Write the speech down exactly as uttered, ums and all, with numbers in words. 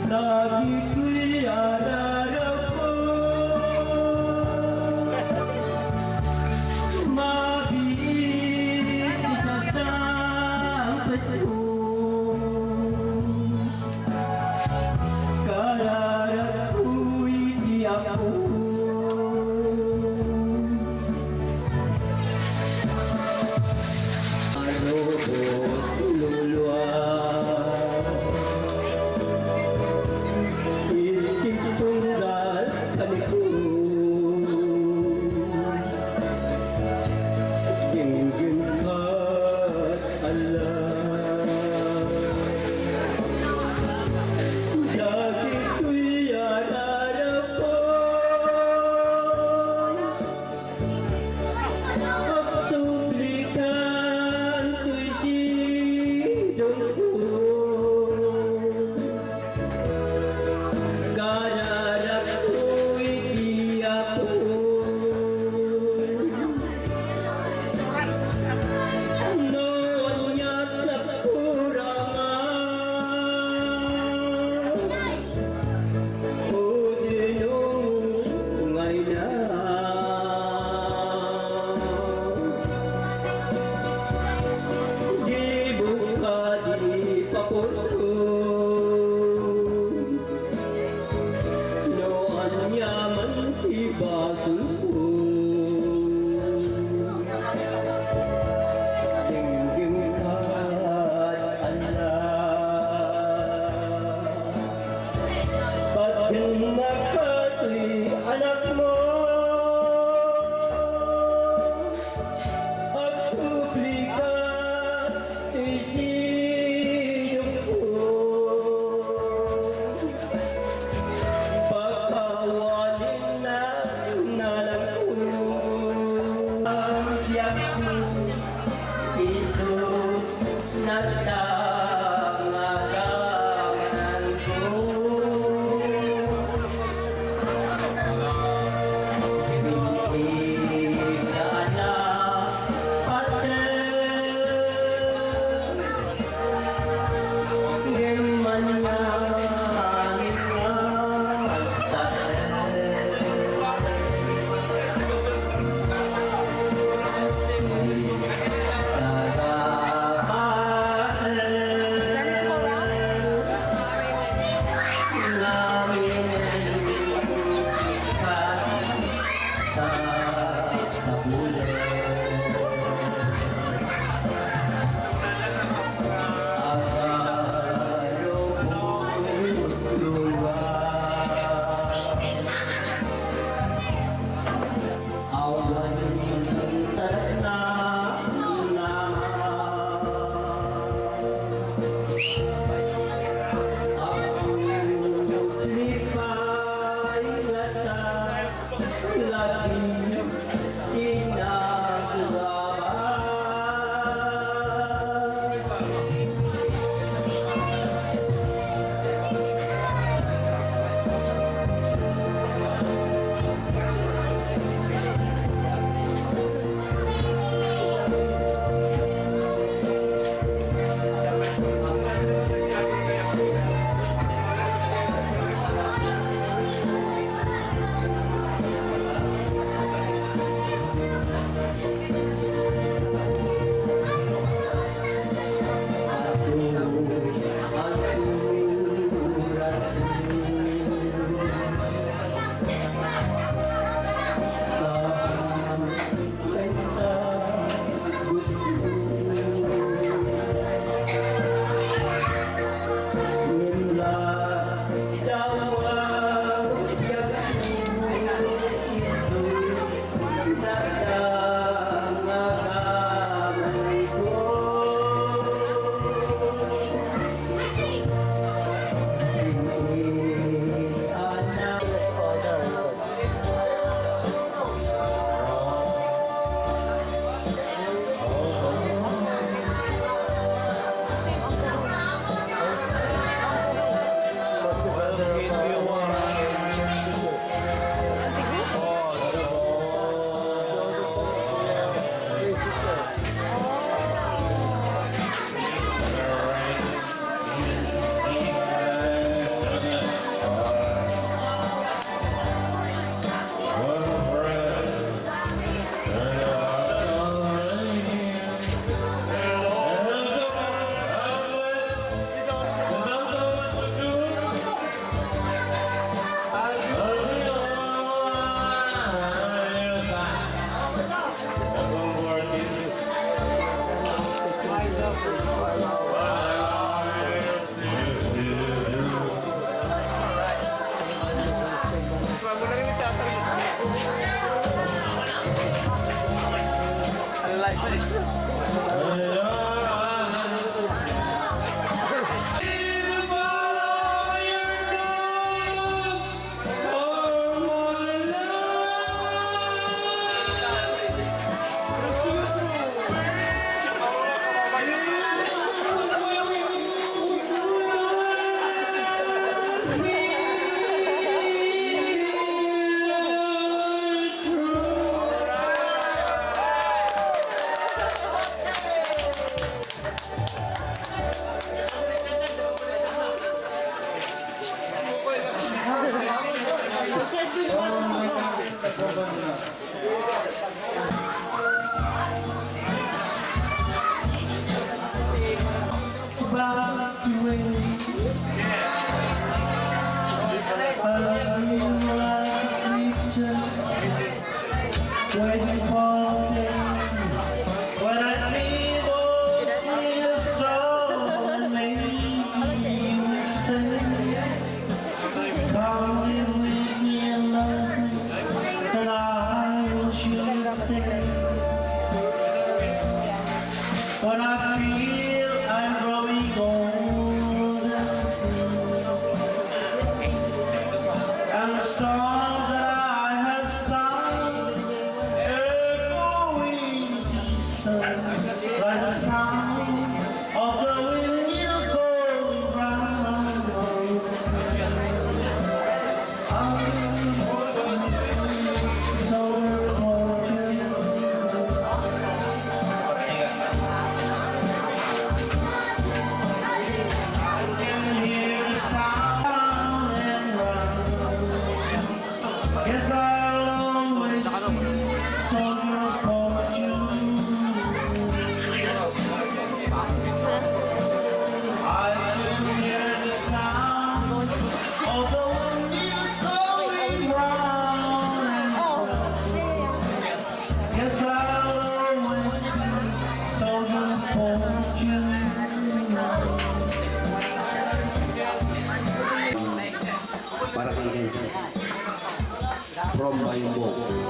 Dagitoy a raragko, mabiit ti sasangpetko. Kararagko iti Apo. Arubot lulua, iti tunggal kanikun. Dinggen ka, Allah. Dagitoy a raragko, agsublikan toy sidongko. Kararagko iti Apo. No ania ti nagkurangan, o dinungayna, di buka di papurto. No ania man ti basolko, dinggen ka, Allah. Pagdengngag toy anakmo, agpublika ti sidongko. Waiting for the day when I see both see a soul and maybe you say, "Come live with me and love me, and I will surely stay." But I feel I'm growing old, and the songs that I have sung echoing distant, like the sound of the windmill going round. Yes, I'll always be soldier for you. I can hear the sound of the windmills going round and round. Yes, I'll always be soldier for you. Para kang Kenzo. From Bayumbong.